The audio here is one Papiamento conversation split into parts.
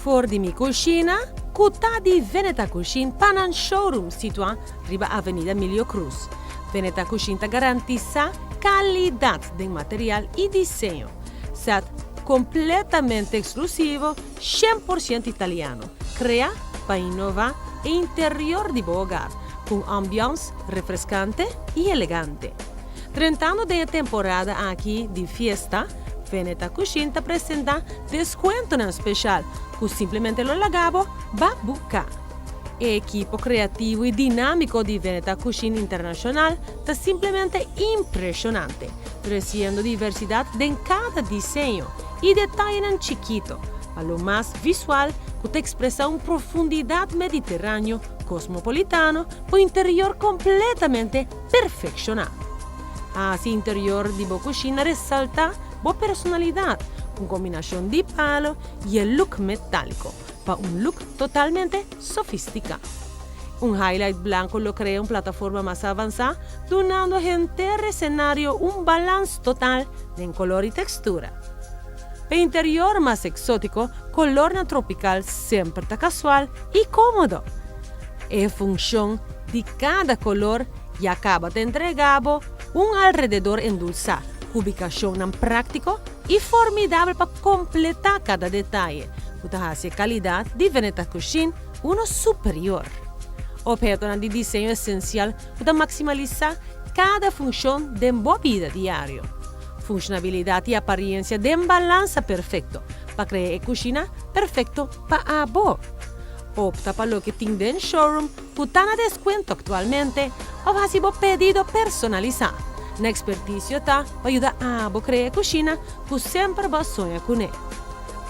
For di mi cushina, cu ta di Veneta Cuisine pa nan showroom situa riba Avenida Milio Cruz. Veneta Cuisine ta garantisa calidad den material y diseño. Set completamente exclusivo, 100% italiano, crea pa innova e interior di bo hogar, cu un ambiance refrescante y elegante. Drentando den e temporada aki di fiesta, Veneta Cuisine ta presenta descuentonan special cu simplemente lo laga bo babuca. E ekipo creativo y dinamico di Veneta Cuisine Internacional ta simplemente impresionante, treciendo diversidad den cada diseño y detayenan chikito, pa lo mas visual cu ta expresa un profundidad mediteraneo cosmopolitano pa interior completamente perfecciona. Haci interior di bo cushina resalta bo personalidad cu combinacion di palo y e look metalico pa un look totalmente sofistica. Un highlight blanco lo crea un plataforma mas avansa, dunando henter escenario un balans total den color y textura. Pa interior mas exotico, colornan tropical semper ta casual y comodo. E funcion di cada color ya caba ta entrega bo un alrededor endulsa, ubicacionnan practico y formidabel pa completa cada detaye, cu ta haci e calidad di Veneta Cuisine uno superior. Obhetonan di diseño esencial cu ta maximalisa cada funcion den bo bida diario. Funcionabilidad y apariencia den balansa perfecto pa crea e cushina perfecto pa abo. Opta pa loke tin den showroom cu ta na descuento actualmente of haci bo pedido personalisa. Nan experticio ta pa yuda abo crea e cushina cu semper bo a soña cune.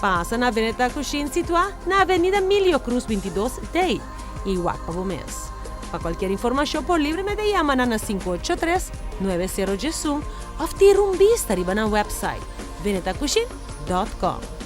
Pasa na Veneta Cuisine, situa na Avenida Milio Cruz 22D y wak pa bo mes. Pa cualkier informacion por libremente yama nan na 583 90 of tira un bista riba nan website venetacuisine.com.